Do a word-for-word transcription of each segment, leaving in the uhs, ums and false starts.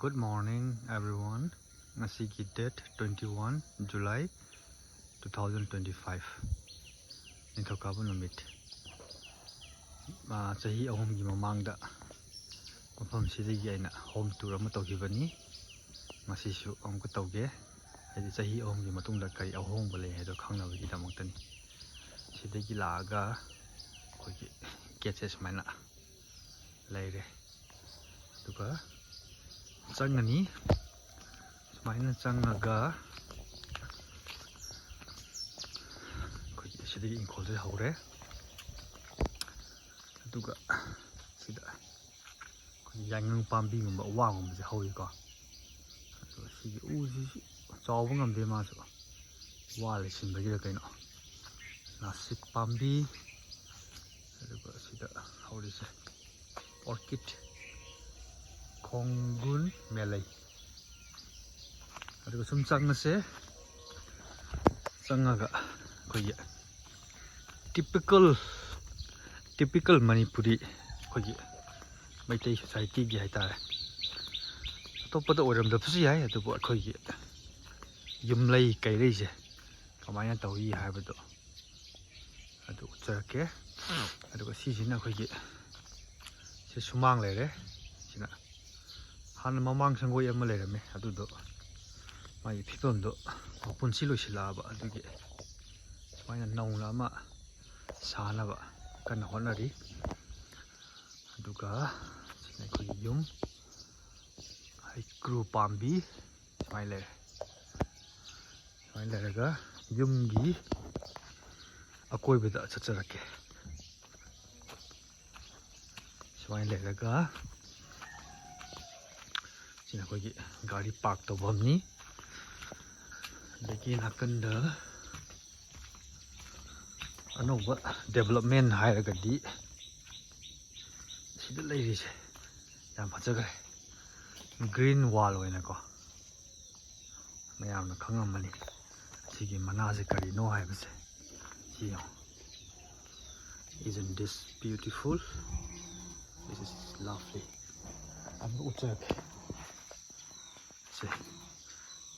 Good morning, everyone. ꯉꯁꯤꯒꯤ date twenty one July two thousand twenty five, ꯅꯤꯡꯊꯧꯀꯥꯕ ꯅꯨꯃꯤꯠ꯫ ꯑꯥ, ꯆꯍꯤ ꯑꯍꯨꯝꯒꯤ ꯃꯃꯥꯡꯗ ꯃꯐꯝꯁꯤꯗꯒꯤ ꯑꯩꯅ home tour ꯑꯃ ꯇꯧꯈꯤꯕꯅꯤ꯫ ꯉꯁꯤꯁꯨ ꯑꯃꯨꯛꯀ ꯇꯧꯒꯦ꯫ ꯍꯥꯏꯗꯤ ꯆꯍꯤ ꯑꯍꯨꯝꯒꯤ ꯃꯇꯨꯡꯗ ꯀꯔꯤ ꯑꯍꯣꯡꯕ ꯂꯩ ꯍꯥꯏꯗꯣ ꯈꯪꯅꯕꯒꯤꯗꯃꯛꯇꯅꯤ꯫ ꯁꯤꯗꯒꯤ ꯂꯥꯛꯑꯒ ꯑꯩꯈꯣꯏꯒꯤ ꯒꯦꯠꯁꯦ ꯁꯨꯃꯥꯏꯅ ꯂꯩꯔꯦ꯫ ꯑꯗꯨꯒ ꯆꯪꯉꯅꯤ꯫ ꯁꯨꯃꯥꯏꯅ ꯆꯪꯉꯒ ꯑꯩꯈꯣꯏꯒꯤ ꯁꯤꯗꯒꯤ ꯏꯪꯈꯣꯜꯁꯦ ꯍꯧꯔꯦ꯫ ꯑꯗꯨꯒ ꯁꯤꯗ ꯑꯩꯈꯣꯏꯒꯤ ꯌꯥꯏꯉꯪ ꯄꯥꯝꯕꯤꯒꯨꯝꯕ, ꯎ ꯋꯥꯒꯨꯝꯕꯁꯦ ꯍꯧꯋꯤꯀꯣ꯫ ꯑꯗꯨꯒ ꯁꯤꯒꯤ ꯎꯁꯤꯁꯨ ꯆꯥꯎꯕ ꯉꯝꯗꯦ, ꯃꯥꯁꯨ ꯋꯥ ꯂꯩꯁꯤꯟꯕꯒꯤꯔ ꯀꯩꯅꯣ꯫ ꯅꯥꯁꯤꯛ ꯄꯥꯝꯕꯤ, ꯑꯗꯨꯒ ꯁꯤꯗ ꯍꯧꯔꯤꯁꯦ orchid, ꯈꯣꯡꯒꯨꯟ ꯃꯦꯂꯩ꯫ ꯑꯗꯨꯒ ꯁꯨꯝ ꯆꯪꯉꯁꯦ꯫ ꯆꯪꯉꯒ ꯑꯩꯈꯣꯏꯒꯤ typical, typical ꯃꯅꯤꯄꯨꯔꯤ, ꯑꯩꯈꯣꯏꯒꯤ ꯃꯩꯇꯩ societyꯒꯤ ꯍꯥꯏꯇꯥꯔꯦ꯫ ꯑꯇꯣꯞꯄꯗ ꯑꯣꯏꯔꯝꯗꯕꯁꯨ ꯌꯥꯏ, ꯑꯗꯨꯕꯨ ꯑꯩꯈꯣꯏꯒꯤ ꯌꯨꯝꯂꯩ ꯀꯩꯔꯩꯁꯦ ꯀꯃꯥꯏꯅ ꯇꯧꯏ ꯍꯥꯏꯕꯗꯣ ꯑꯗꯨ ꯎꯠꯆꯔꯛꯀꯦ꯫ ꯑꯗꯨꯒ ꯁꯤꯁꯤꯅ ꯑꯩꯈꯣꯏꯒꯤ, ꯁꯤ ꯁꯨꯃꯥꯡ ꯂꯩꯔꯦ꯫ ꯁꯤꯅ ꯍꯥꯟꯅ ꯃꯃꯥꯡ ꯁꯪꯒꯣꯏ ꯑꯃ ꯂꯩꯔꯝꯃꯦ, ꯑꯗꯨꯗꯣ ꯃꯥꯒꯤ ꯐꯤꯕꯝꯗꯣ ꯃꯄꯨꯟꯁꯤ ꯂꯣꯏꯁꯤꯜꯂꯛꯑꯕ, ꯑꯗꯨꯒꯤ ꯁꯨꯃꯥꯏꯅ ꯅꯧꯅ ꯑꯃ ꯁꯥꯅꯕ ꯀꯟꯅ ꯍꯣꯠꯅꯔꯤ꯫ ꯑꯗꯨꯒ ꯁꯤꯅ ꯑꯩꯈꯣꯏꯒꯤ ꯌꯨꯝ, ꯍꯩꯀ꯭ꯔꯨ ꯄꯥꯝꯕꯤ ꯁꯨꯃꯥꯏꯅ ꯂꯩꯔꯦ꯫ ꯁꯨꯃꯥꯏꯅ ꯂꯩꯔꯒ ꯌꯨꯝꯒꯤ ꯑꯀꯣꯏꯕꯗ ꯆꯠꯆꯔꯛꯀꯦ꯫ ꯁꯨꯃꯥꯏꯅ ꯂꯩꯔꯒ ꯁꯤꯅ ꯑꯩꯈꯣꯏꯒꯤ ꯒꯥꯔꯤ park ꯇꯧꯐꯝꯅꯤ꯫ ꯑꯗꯒꯤ ꯅꯥꯀꯟꯗ ꯑꯅꯧꯕ development ꯍꯥꯏꯔꯒꯗꯤ ꯁꯤꯗ ꯂꯩꯔꯤꯁꯦ ꯌꯥꯝ ꯐꯖꯈ꯭ꯔꯦ, green wall ꯑꯣꯏꯅꯀꯣ꯫ ꯃꯌꯥꯝꯅ ꯈꯪꯉꯝꯃꯅꯤ ꯁꯤꯒꯤ ꯃꯅꯥꯁꯦ ꯀꯔꯤꯅꯣ ꯍꯥꯏꯕꯁꯦ꯫ ꯁꯤ ꯌꯦꯡꯉꯣ꯫ Isn't this beautiful? This is lovely. ꯑꯃꯨꯛ ꯎꯠꯆꯔꯛꯀꯦ꯫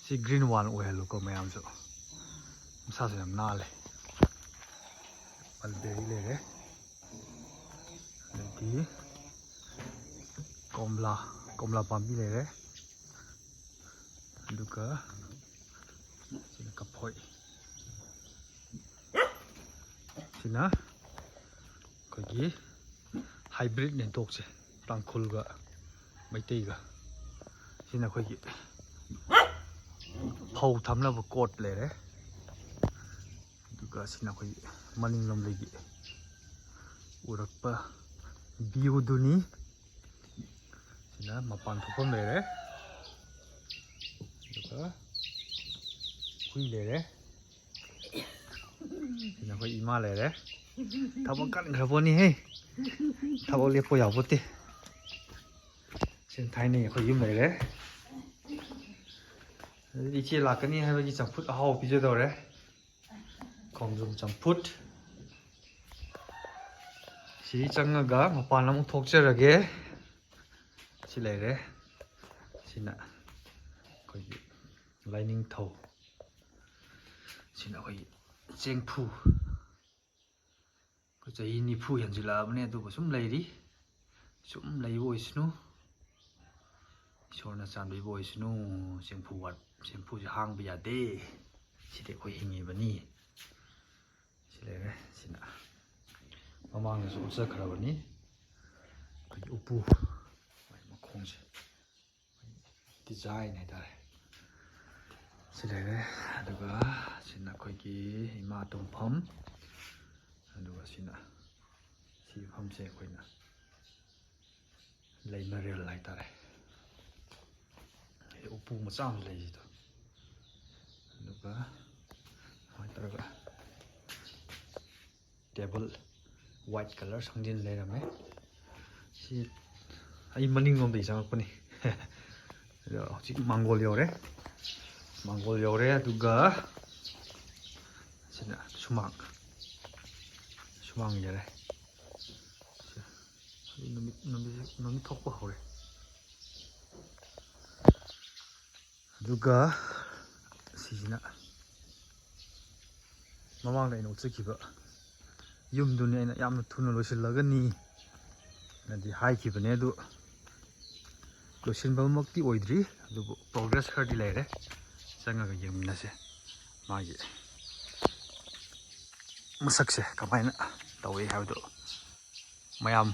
ꯁꯤ ꯒ꯭ꯔꯤꯟ ꯋꯥꯟ ꯑꯣꯏꯍꯜꯂꯨꯀꯣ ꯃꯌꯥꯝꯁꯨ꯫ ꯃꯁꯥꯁꯨ ꯌꯥꯝ ꯅꯥꯜꯂꯦ꯫ ꯃꯜꯕꯦꯔꯤ ꯂꯩꯔꯦ꯫ ꯑꯗꯒꯤ ꯀꯣꯝꯂꯥ, ꯀꯣꯝꯂꯥ ꯄꯥꯝꯕꯤ ꯂꯩꯔꯦ꯫ ꯑꯗꯨꯒ ꯁꯤꯅ ꯀꯐꯣꯏ꯫ ꯁꯤꯅ ꯑꯩꯈꯣꯏꯒꯤ ꯍꯥꯏꯕ꯭ꯔꯤꯠ ꯅꯦꯟꯇꯣꯛꯁꯦ, ꯇꯥꯡꯈꯨꯜꯒ ꯃꯩꯇꯩꯒ꯫ ꯁꯤꯅ ꯑꯩꯈꯣꯏꯒꯤ ꯐꯧ ꯊꯝꯅꯕ ꯀꯣꯠ ꯂꯩꯔꯦ꯫ ꯑꯗꯨꯒ ꯁꯤꯅ ꯑꯩꯈꯣꯏꯒꯤ ꯃꯅꯤꯡꯂꯣꯝꯗꯒꯤ ꯎꯔꯛꯄ ꯚ꯭ꯌꯨꯗꯨꯅꯤ꯫ ꯁꯤꯅ ꯃꯄꯥꯟ ꯊꯣꯛꯐꯝ ꯂꯩꯔꯦ꯫ ꯑꯗꯨꯒ ꯍꯨꯏ ꯂꯩꯔꯦ꯫ ꯁꯤꯅ ꯑꯩꯈꯣꯏ ꯏꯃꯥ ꯂꯩꯔꯦ꯫ ꯊꯕꯛ ꯀꯟꯈ꯭ꯔ ꯄꯣꯠꯅꯤꯍꯦ꯫ ꯊꯕꯛ ꯂꯦꯞꯄ ꯌꯥꯄꯣꯠꯇꯦ꯫ ꯁꯤꯅ ꯊꯥꯏꯅꯩ ꯑꯩꯈꯣꯏ ꯌꯨꯝ ꯂꯩꯔꯦ꯫ ꯑꯗꯨꯗꯤ ꯏꯆꯦ ꯂꯥꯛꯀꯅꯤ ꯍꯥꯏꯕꯒꯤ ꯆꯝꯐꯨꯠ ꯑꯍꯥꯎꯕ ꯄꯤꯖꯗꯧꯔꯦ꯫ ꯈꯣꯡꯗ꯭ꯔꯨꯝ ꯆꯝꯐꯨꯠ꯫ ꯁꯤ ꯆꯪꯉꯒ ꯃꯄꯥꯟ ꯑꯃꯨꯛ ꯊꯣꯛꯆꯔꯒꯦ꯫ ꯁꯤ ꯂꯩꯔꯦ꯫ ꯁꯤꯅ ꯑꯩꯈꯣꯏꯒꯤ ꯂꯥꯏꯅꯤꯡꯊꯧ꯫ ꯁꯤꯅ ꯑꯩꯈꯣꯏꯒꯤ ꯆꯦꯡꯐꯨ꯫ ꯑꯩꯈꯣꯏ ꯆꯍꯤ ꯅꯤꯐꯨ ꯍꯦꯟꯖꯤꯜꯂꯛꯑꯕꯅꯦ, ꯑꯗꯨꯕꯨ ꯁꯨꯝ ꯂꯩꯔꯤ꯫ ꯁꯨꯝ ꯂꯩꯕ ꯑꯣꯏꯁꯅꯨ꯫ ꯏꯁꯣꯔꯅ ꯆꯥꯟꯕꯤꯕ ꯑꯣꯏꯁꯅꯨ꯫ ꯆꯦꯡꯐꯨ ꯋꯥꯠ-, ꯆꯦꯡꯐꯨꯁꯦ ꯍꯥꯡꯕ ꯌꯥꯗꯦ꯫ ꯁꯤꯗꯤ ꯑꯩꯈꯣꯏ ꯍꯤꯡꯉꯤꯕꯅꯤ꯫ ꯁꯤ ꯂꯩꯔꯦ꯫ ꯁꯤꯅ ꯃꯃꯥꯡꯗꯁꯨ ꯎꯠꯆꯈ꯭ꯔꯕꯅꯤ꯫ ꯑꯩꯈꯣꯏꯒꯤ ꯎꯄꯨ ꯃꯈꯣꯡꯁꯦ꯫ ꯗꯤꯖꯥꯏꯟ ꯍꯥꯏꯇꯥꯔꯦ꯫ ꯁꯤ ꯂꯩꯔꯦ꯫ ꯑꯗꯨꯒ ꯁꯤꯅ ꯑꯩꯈꯣꯏꯒꯤ ꯏꯃꯥ ꯇꯨꯝꯐꯝ꯫ ꯑꯗꯨꯒ ꯁꯤꯅ, ꯁꯤ ꯃꯐꯝꯁꯦ ꯑꯩꯈꯣꯏꯅ ꯂꯩꯃꯔꯦꯜ ꯍꯥꯏꯇꯥꯔꯦ꯫ ꯎꯄꯨ ꯃꯆꯥ ꯑꯃ ꯂꯩꯁꯤꯗꯣ꯫ ꯑꯗꯨꯒ ꯁꯨꯃꯥꯏꯅ ꯇꯧꯔꯒ ꯇꯦꯕꯜ ꯋꯥꯏꯠ ꯀꯂꯔ ꯁꯪꯖꯤꯟ ꯂꯩꯔꯝꯃꯦ꯫ ꯁꯤ ꯑꯩ ꯃꯅꯤꯡꯂꯣꯝꯗꯒꯤ ꯆꯪꯉꯛꯄꯅꯤ꯫ ꯑꯗꯣ ꯍꯧꯖꯤꯛ ꯃꯥꯡꯒꯣꯜ ꯌꯧꯔꯦ꯫ ꯃꯥꯡꯒꯣꯜ ꯌꯧꯔꯦ꯫ ꯑꯗꯨꯒ ꯁꯤꯅ ꯁꯨꯃꯥꯡ, ꯁꯨꯃꯥꯡ ꯌꯧꯔꯦ꯫ ꯁꯤ ꯍꯧꯖꯤꯛ ꯅꯨꯃꯤꯠ, ꯅꯨꯃꯤꯠ, ꯅꯨꯃꯤꯠ ꯊꯣꯛꯄ ꯍꯧꯔꯦ꯫ ꯑꯗꯨꯒ ꯁꯤꯁꯤꯅ ꯃꯃꯥꯡꯗ ꯑꯩꯅ ꯎꯠꯆꯈꯤꯕ ꯌꯨꯝꯗꯨꯅꯤ꯫ ꯑꯩꯅ ꯌꯥꯝꯅ ꯊꯨꯅ ꯂꯣꯏꯁꯤꯜꯂꯒꯅꯤ ꯅꯗꯤ ꯍꯥꯏꯈꯤꯕꯅꯦ, ꯑꯗꯨ ꯂꯣꯏꯁꯤꯟꯕꯃꯛꯇꯤ ꯑꯣꯏꯗ꯭ꯔꯤ, ꯑꯗꯨꯕꯨ ꯄ꯭ꯔꯣꯒ꯭ꯔꯦꯁ ꯈꯔꯗꯤ ꯂꯩꯔꯦ꯫ ꯆꯪꯉꯒ ꯌꯦꯡꯃꯤꯟꯅꯁꯦ ꯃꯥꯒꯤ ꯃꯁꯛꯁꯦ ꯀꯃꯥꯏꯅ ꯇꯧꯏ ꯍꯥꯏꯕꯗꯣ꯫ ꯃꯌꯥꯝ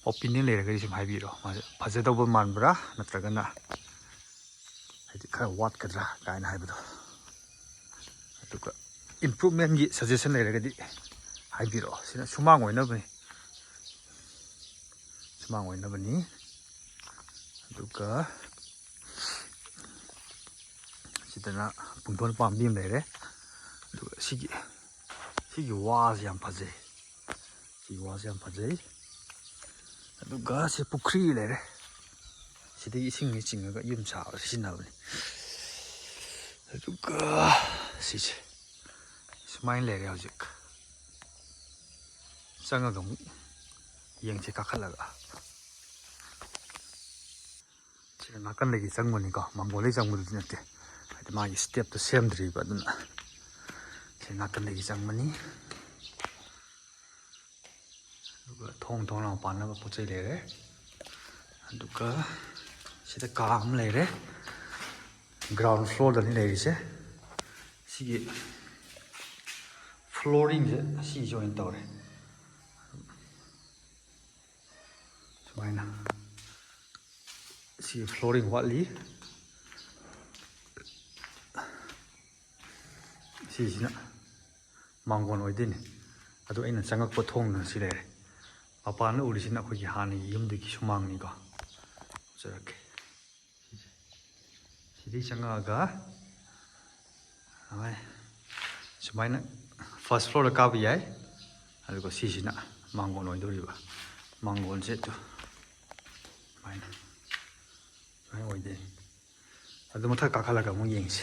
ꯑꯣꯄꯤꯅꯤꯌꯟ ꯂꯩꯔꯒꯗꯤ ꯁꯨꯝ ꯍꯥꯏꯕꯤꯔꯣ, ꯃꯥꯁꯦ ꯐꯖꯗꯧꯕ ꯃꯥꯟꯕ꯭ꯔꯥ ꯅꯠꯇ꯭ꯔꯒꯅ ꯍꯥꯏꯗꯤ ꯈꯔ ꯋꯥꯠꯀꯗ꯭ꯔꯥ ꯀꯥꯏꯅ ꯍꯥꯏꯕꯗꯣ꯫ ꯑꯗꯨꯒ ꯏꯝꯄ꯭ꯔꯨꯚꯃꯦꯟꯒꯤ ꯁꯖꯦꯁꯟ ꯂꯩꯔꯒꯗꯤ ꯍꯥꯏꯕꯤꯔꯛꯑꯣ꯫ ꯁꯤꯅ ꯁꯨꯃꯥꯡ ꯑꯣꯏꯅꯕꯅꯤ, ꯁꯨꯃꯥꯡ ꯑꯣꯏꯅꯕꯅꯤ꯫ ꯑꯗꯨꯒ ꯁꯤꯗꯅ ꯄꯨꯡꯗꯣꯟ ꯄꯥꯝꯕꯤ ꯑꯃ ꯂꯩꯔꯦ꯫ ꯑꯗꯨꯒ ꯁꯤꯒꯤ ꯁꯤꯒꯤ ꯋꯥꯁꯦ ꯌꯥꯝ ꯐꯖꯩ꯫ ꯁꯤꯒꯤ ꯋꯥꯁꯦ ꯌꯥꯝ ꯐꯖꯩ꯫ ꯑꯗꯨꯒ ꯁꯤ ꯄꯨꯈ꯭ꯔꯤ ꯂꯩꯔꯦ꯫ ꯁꯤꯗꯒꯤ ꯏꯁꯤꯡꯁꯦ ꯆꯤꯡꯉꯒ ꯌꯨꯝ ꯁꯥꯕꯗ ꯁꯤꯖꯤꯟꯅꯕꯅꯤ꯫ ꯑꯗꯨꯒ ꯁꯤꯁꯦ ꯁꯨꯃꯥꯏꯅ ꯂꯩꯔꯦ꯫ ꯍꯧꯖꯤꯛ ꯆꯪꯉꯒ ꯑꯃꯨꯛ ꯌꯦꯡꯁꯦ ꯀꯥꯈꯠꯂꯒ꯫ ꯁꯤꯅ ꯅꯥꯀꯟꯗꯒꯤ ꯆꯪꯕꯅꯤꯀꯣ, ꯃꯥꯡꯒꯣꯜꯗꯒꯤ ꯆꯪꯕꯗꯨꯗꯤ ꯅꯠꯇꯦ, ꯍꯥꯏꯗꯤ ꯃꯥꯒꯤ ꯁ꯭ꯇꯦꯞꯇꯣ ꯁꯦꯝꯗ꯭ꯔꯤꯕ, ꯑꯗꯨꯅ ꯁꯤ ꯅꯥꯀꯟꯗꯒꯤ ꯆꯪꯕꯅꯤ꯫ ꯑꯗꯨꯒ ꯊꯣꯡ ꯊꯣꯡꯅꯥꯎ ꯄꯥꯟꯅꯕ ꯄꯣꯠ ꯆꯩ ꯂꯩꯔꯦ꯫ ꯑꯗꯨꯒ ꯁꯤꯗ ꯀꯥ ꯑꯃ ꯂꯩꯔꯦ꯫ ꯒ꯭ꯔꯥꯎꯟ ꯐ꯭ꯂꯣꯔꯗꯅꯤ ꯂꯩꯔꯤꯁꯦ꯫ ꯁꯤꯒꯤ ꯐ꯭ꯂꯣꯔꯤꯡꯁꯦ ꯁꯤꯁꯦ ꯑꯣꯏꯅ ꯇꯧꯔꯦ꯫ ꯁꯨꯃꯥꯏꯅ ꯁꯤ ꯐ꯭ꯂꯣꯔꯤꯡ ꯋꯥꯠꯂꯤ꯫ ꯁꯤꯁꯤꯅ ꯃꯥꯡꯒꯣꯟ ꯑꯣꯏꯗꯣꯏꯅꯤ꯫ ꯑꯗꯨ ꯑꯩꯅ ꯆꯪꯉꯛꯄ ꯊꯣꯡꯗꯨꯅ ꯁꯤ ꯂꯩꯔꯦ꯫ ꯃꯄꯥꯟꯗ ꯎꯔꯤꯁꯤꯅ ꯑꯩꯈꯣꯏꯒꯤ ꯍꯥꯟꯅꯒꯤ ꯌꯨꯝꯗꯨꯒꯤ ꯁꯨꯃꯥꯡꯅꯤꯀꯣ꯫ ꯎꯠꯆꯔꯛꯀꯦ꯫ ꯁꯤꯁꯦ꯫ ꯁꯤꯗꯩ ꯆꯪꯉꯛꯑꯒ ꯁꯨꯃꯥꯏ-, ꯁꯨꯃꯥꯏꯅ ꯐꯥꯔꯁ ꯐ꯭ꯂꯣꯔꯗ ꯀꯥꯕ ꯌꯥꯏ꯫ ꯑꯗꯨꯒ ꯁꯤꯁꯤꯅ ꯃꯥꯡꯒꯣꯟ ꯑꯣꯏꯗꯧꯔꯤꯕ꯫ ꯃꯥꯡꯒꯣꯟꯁꯦ ꯑꯗꯨ ꯁꯨꯃꯥꯏꯅ, ꯁꯨꯃꯥꯏꯅ ꯑꯣꯏꯗꯣꯏꯅꯤ꯫ ꯑꯗꯨ ꯃꯊꯛ ꯀꯥꯈꯠꯂꯒ ꯑꯃꯨꯛ ꯌꯦꯡꯁꯤ꯫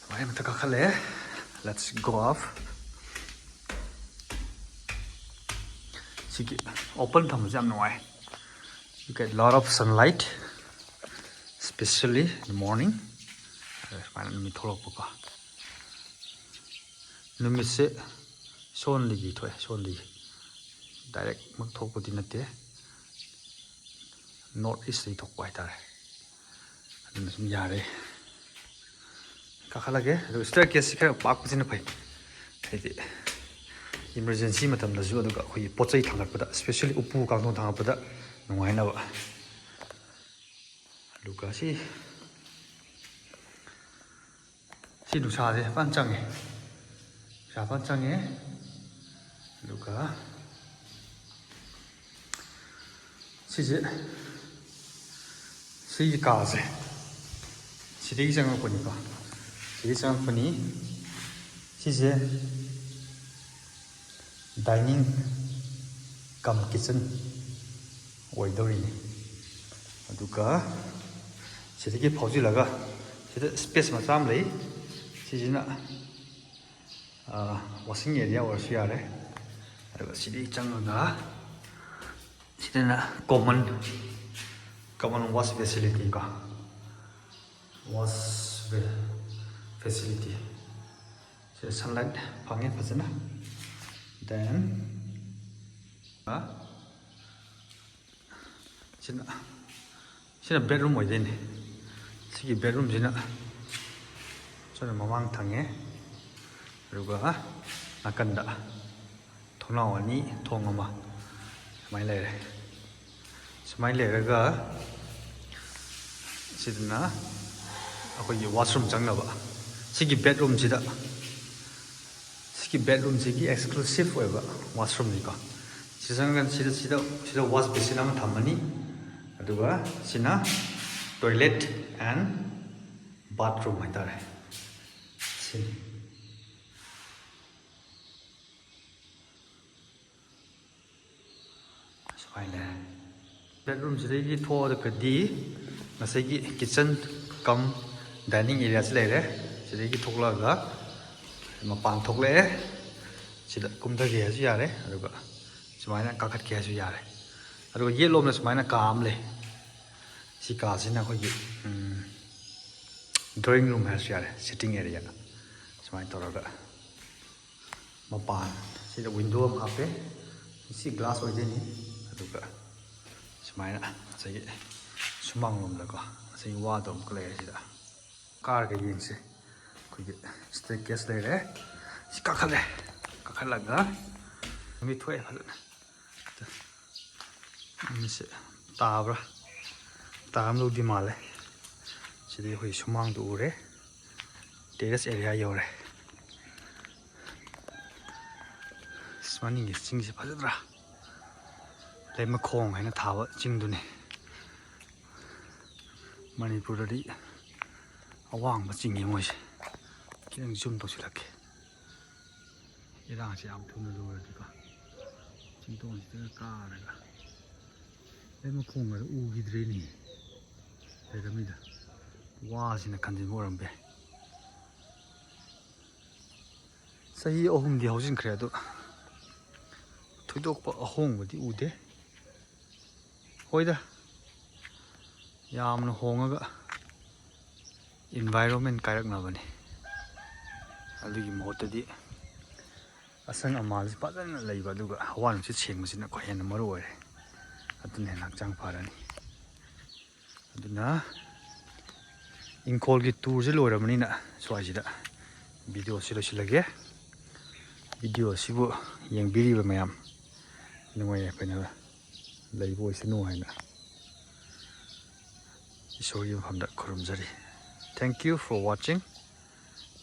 ꯁꯨꯃꯥꯏꯅ ꯃꯊꯛ ꯀꯥꯈꯠꯂꯛꯑꯦ꯫ Let's go up꯫ ꯁꯤꯒꯤ ꯑꯣꯄꯟ ꯊꯝꯕꯁꯦ ꯌꯥꯝ ꯅꯨꯡꯉꯥꯏ꯫ Get lot of sunlight, especially in the morning. ꯁꯨꯃꯥꯏꯅ ꯅꯨꯃꯤꯠ ꯊꯣꯛꯂꯛꯄꯀꯣ, ꯅꯨꯃꯤꯠꯁꯦ ꯁꯣꯟꯗꯒꯤ ꯊꯣꯛꯑꯦ, ꯁꯣꯟꯗꯒꯤ, ꯗꯥꯏꯔꯦꯛꯃꯛ ꯊꯣꯛꯄꯗꯤ ꯅꯠꯇꯦ, ꯅꯣꯔꯠ ꯏꯁꯇꯒꯤ ꯊꯣꯛꯄ ꯍꯥꯏꯇꯥꯔꯦ꯫ ꯑꯗꯨꯅ ꯁꯨꯝ ꯌꯥꯔꯦ꯫ ꯀꯥꯈꯠꯂꯒꯦ꯫ ꯑꯗꯨꯒ ꯁ꯭ꯇꯦꯌꯔ ꯀꯦꯁꯁꯤ ꯈꯔ ꯄꯥꯛꯄꯁꯤꯅ ꯐꯩ, ꯍꯥꯏꯗꯤ ꯏꯃꯔꯖꯦꯟꯁꯤ ꯃꯇꯝꯗꯁꯨ, ꯑꯗꯨꯒ ꯑꯩꯈꯣꯏꯒꯤ ꯄꯣꯠ ꯆꯩ ꯊꯥꯡꯒꯠꯄꯗ, especially ꯎꯄꯨ ꯀꯥꯡꯊꯣꯟ ꯊꯥꯡꯒꯠꯄꯗ ꯅꯨꯡꯉꯥꯏꯅꯕ꯫ ꯑꯗꯨꯒ ꯁꯤ ꯁꯤ ꯅꯨꯡꯁꯥꯁꯦ ꯐꯖꯅ ꯆꯪꯉꯦ, ꯅꯨꯡꯁꯥ ꯐꯖꯅ ꯆꯪꯉꯦ꯫ ꯑꯗꯨꯒ ꯁꯤꯁꯦ, ꯁꯤꯒꯤ ꯀꯥꯁꯦ ꯁꯤꯗꯒꯤ ꯆꯪꯉꯛꯄꯅꯤꯀꯣ, ꯁꯤꯗꯒꯤ ꯆꯪꯉꯛꯄꯅꯤ꯫ ꯁꯤꯁꯦ dining cum kitchen ꯑꯣꯏꯗꯧꯔꯤꯅꯤ꯫ ꯑꯗꯨꯒ ꯁꯤꯗꯒꯤ ꯐꯥꯎꯖꯤꯜꯂꯒ ꯁꯤꯗ ꯁ꯭ꯄꯦꯁ ꯃꯆꯥ ꯑꯃ ꯂꯩ꯫ ꯁꯤꯁꯤꯅ ꯋꯥꯁꯤꯡ ꯑꯦꯔꯤꯌꯥ ꯑꯣꯏꯔꯁꯨ ꯌꯥꯔꯦ꯫ ꯑꯗꯨꯒ ꯁꯤꯗꯒꯤ ꯆꯪꯉꯒ ꯁꯤꯗꯅ ꯀꯣꯃꯟ, ꯀꯣꯃꯟ ꯋꯥꯁ ꯐꯦꯁꯤꯂꯤꯇꯤ ꯀꯣ, ꯋꯥꯁ ꯐꯦꯁꯤꯂꯤꯇꯤ꯫ ꯁꯤꯗ ꯁꯟꯂꯥꯏꯠ ꯐꯪꯉꯦ ꯐꯖꯅ꯫ Then ꯁꯤꯅ, ꯁꯤꯅ ꯕꯦꯠꯔꯨꯝ ꯑꯣꯏꯗꯣꯏꯅꯦ꯫ ꯁꯤꯒꯤ ꯕꯦꯠꯔꯨꯝꯁꯤꯅ ꯁꯣꯝꯗ ꯃꯃꯥꯡ ꯊꯪꯉꯦ, ꯑꯗꯨꯒ ꯅꯥꯀꯟꯗ ꯊꯣꯡꯅꯥꯎ ꯑꯅꯤ, ꯊꯣꯡ ꯑꯃ ꯁꯨꯃꯥꯏꯅ ꯂꯩꯔꯦ꯫ ꯁꯨꯃꯥꯏꯅ ꯂꯩꯔꯒ ꯁꯤꯗꯅ ꯑꯩꯈꯣꯏꯒꯤ ꯋꯥꯁꯔꯨꯝ ꯆꯪꯅꯕ꯫ ꯁꯤꯒꯤ ꯕꯦꯠꯔꯨꯝꯁꯤꯗ, ꯁꯤꯒꯤ ꯕꯦꯠꯔꯨꯝꯁꯤꯒꯤ ꯑꯦꯛꯁꯀ꯭ꯂꯨꯁꯤꯞ ꯑꯣꯏꯕ ꯋꯥꯁꯔꯨꯝꯅꯤꯀꯣ꯫ ꯁꯤ ꯆꯪꯉꯒ ꯁꯤꯗ, ꯁꯤꯗ, ꯁꯤꯗ ꯋꯥꯁ ꯕꯦꯁꯤꯟ ꯑꯃ ꯊꯝꯃꯅꯤ, ꯑꯗꯨꯒ ꯁꯤꯅ toilet and bathroom ꯍꯥꯏꯇꯥꯔꯦ꯫ ꯁꯤꯅꯤ꯫ ꯁꯨꯃꯥꯏꯅ ꯂꯩꯔꯦ꯫ ꯕꯦꯠꯔꯨꯝꯁꯤꯗꯒꯤ ꯊꯣꯛꯑꯒꯗꯤ ꯉꯁꯥꯏꯒꯤ kitchen cum dining area ꯁꯤ ꯂꯩꯔꯦ꯫ ꯁꯤꯗꯒꯤ ꯊꯣꯛꯂꯛꯑꯒ ꯃꯄꯥꯟ ꯊꯣꯛꯂꯛꯑꯦ꯫ ꯁꯤꯗ ꯀꯨꯝꯊꯒꯦ ꯍꯥꯏꯁꯨ ꯌꯥꯔꯦ, ꯑꯗꯨꯒ ꯁꯨꯃꯥꯏꯅ ꯀꯥꯈꯠꯀꯦ ꯍꯥꯏꯁꯨ ꯌꯥꯔꯦ꯫ ꯑꯗꯨꯒ ꯌꯦꯠꯂꯣꯝꯗ ꯁꯨꯃꯥꯏꯅ ꯀꯥ ꯑꯃ ꯂꯩ꯫ ꯁꯤ ꯀꯥꯁꯤꯅ ꯑꯩꯈꯣꯏꯒꯤ drawing room ꯍꯥꯏꯔꯁꯨ ꯌꯥꯔꯦ, sitting area꯫ ꯁꯨꯃꯥꯏꯅ ꯇꯧꯔꯒ ꯃꯄꯥꯟ ꯁꯤꯗ window ꯑꯃ ꯍꯥꯞꯄꯦ꯫ ꯁꯤ glass ꯑꯣꯏꯗꯣꯏꯅꯤ꯫ ꯑꯗꯨꯒ ꯁꯨꯃꯥꯏꯅ ꯉꯁꯥꯏꯒꯤ ꯁꯨꯃꯥꯡꯂꯣꯝꯗꯀꯣ, ꯉꯁꯥꯏꯒꯤ ꯋꯥꯗꯣ ꯑꯃꯨꯛꯀ ꯂꯩꯔꯦ ꯁꯤꯗ꯫ ꯀꯥꯔꯒ ꯌꯦꯡꯁꯦ꯫ ꯑꯩꯈꯣꯏꯒꯤ staircase ꯂꯩꯔꯦ꯫ ꯁꯤ ꯀꯥꯈꯠꯂꯦ꯫ ꯀꯥꯈꯠꯂꯒ ꯅꯨꯃꯤꯠ ꯊꯣꯛꯑꯦ ꯐꯖꯅ꯫ ꯅꯨꯃꯤꯠꯁꯦ ꯇꯥꯕ꯭ꯔꯥ? ꯇꯥꯔꯝꯗꯧꯗꯤ ꯃꯥꯜꯂꯦ꯫ ꯁꯤꯗꯤ ꯑꯩꯈꯣꯏ ꯁꯨꯃꯥꯡꯗꯣ ꯎꯔꯦ꯫ Terrace area ꯌꯧꯔꯦ꯫ ꯑꯁ, ꯃꯅꯤꯡꯒꯤ ꯆꯤꯡꯁꯦ ꯐꯖꯗ꯭ꯔꯥ? ꯂꯩꯃꯈꯣꯡ ꯍꯥꯏꯅ ꯊꯥꯕ ꯆꯤꯡꯗꯨꯅꯤ꯫ ꯃꯅꯤꯄꯨꯔꯗꯗꯤ ꯑꯋꯥꯡꯕ ꯆꯤꯡꯉꯤ ꯃꯣꯏꯁꯦ꯫ ꯈꯤꯇꯪ zoom ꯇꯧꯁꯤꯜꯂꯛꯀꯦ꯫ ꯏꯔꯥꯡꯁꯦ ꯌꯥꯝ ꯊꯨꯅ ꯂꯣꯏꯔꯗꯤꯀꯣ꯫ ꯆꯤꯡꯊꯣꯡꯁꯤꯗꯒ ꯀꯥꯔꯒ ꯂꯩꯃꯈꯣꯡꯒꯗꯣ ꯎꯈꯤꯗ꯭ꯔꯦꯅꯦ꯫ ꯂꯩꯔꯝꯃꯤꯗ꯫ ꯋꯥꯁꯤꯅ ꯈꯟꯖꯤꯟꯕ ꯑꯣꯏꯔꯝꯕ ꯌꯥꯏ꯫ ꯆꯍꯤ ꯑꯍꯨꯝꯗꯤ ꯍꯧꯖꯤꯟꯈ꯭ꯔꯦ, ꯑꯗꯣ ꯊꯣꯏꯗꯣꯛꯄ ꯑꯍꯣꯡꯕꯗꯤ ꯎꯗꯦ꯫ ꯍꯣꯏꯗ, ꯌꯥꯝꯅ ꯍꯣꯡꯉꯒ environment ꯀꯥꯏꯔꯛꯅꯕꯅꯤ꯫ ꯑꯗꯨꯒꯤ ꯃꯍꯨꯠꯇꯗꯤ ꯑꯁꯪ ꯑꯃꯥꯟꯁꯤ ꯐꯖꯅ ꯂꯩꯕ, ꯑꯗꯨꯒ ꯍꯋꯥ ꯅꯨꯡꯁꯤꯠ ꯁꯦꯡꯕꯁꯤꯅ ꯈ꯭ꯋꯥꯏ ꯍꯦꯟꯅ ꯃꯔꯨ ꯑꯣꯏꯔꯦ꯫ ꯑꯗꯨꯅ ꯍꯦꯟꯅ ꯍꯛꯆꯥꯡ ꯐꯔꯅꯤ꯫ ꯑꯗꯨꯅ ꯏꯪꯈꯣꯜꯒꯤ tourꯁꯦ ꯂꯣꯏꯔꯕꯅꯤꯅ ꯁ꯭ꯋꯥꯏꯁꯤꯗ videoꯁꯤ ꯂꯣꯏꯁꯤꯜꯂꯒꯦ꯫ Video ꯑꯁꯤꯕꯨ ꯌꯦꯡꯕꯤꯔꯤꯕ ꯃꯌꯥꯝ ꯅꯨꯡꯉꯥꯏ ꯌꯥꯏꯐꯅ ꯂꯩꯕ ꯑꯣꯏꯁꯅꯨ ꯍꯥꯏꯅ ꯏꯁꯣꯔꯒꯤ ꯃꯐꯝꯗ ꯈꯨꯔꯨꯝꯖꯔꯤ꯫ Thank you for watching.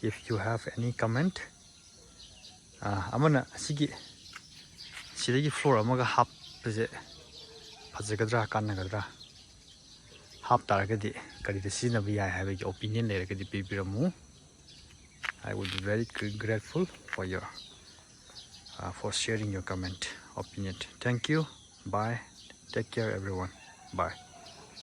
If you have any comment, ꯑꯥ, ꯑꯃꯅ ꯑꯁꯤꯒꯤ, ꯁꯤꯗꯒꯤ floor ꯑꯃꯒ ꯍꯥꯞꯄꯁꯦ ꯐꯖꯒꯗ꯭ꯔꯥ, ꯀꯥꯟꯅꯒꯗ꯭ꯔꯥ, ꯍꯥꯞ ꯇꯥꯔꯒꯗꯤ ꯀꯔꯤꯗ ꯁꯤꯖꯤꯟꯅꯕ ꯌꯥꯏ ꯍꯥꯏꯕꯒꯤ opinion ꯂꯩꯔꯒꯗꯤ ꯄꯤꯕꯤꯔꯝꯃꯨ꯫ I would be very gr-, grateful for your, uh, for sharing your comment, opinion. Thank you. Bye. Take care, everyone. Bye.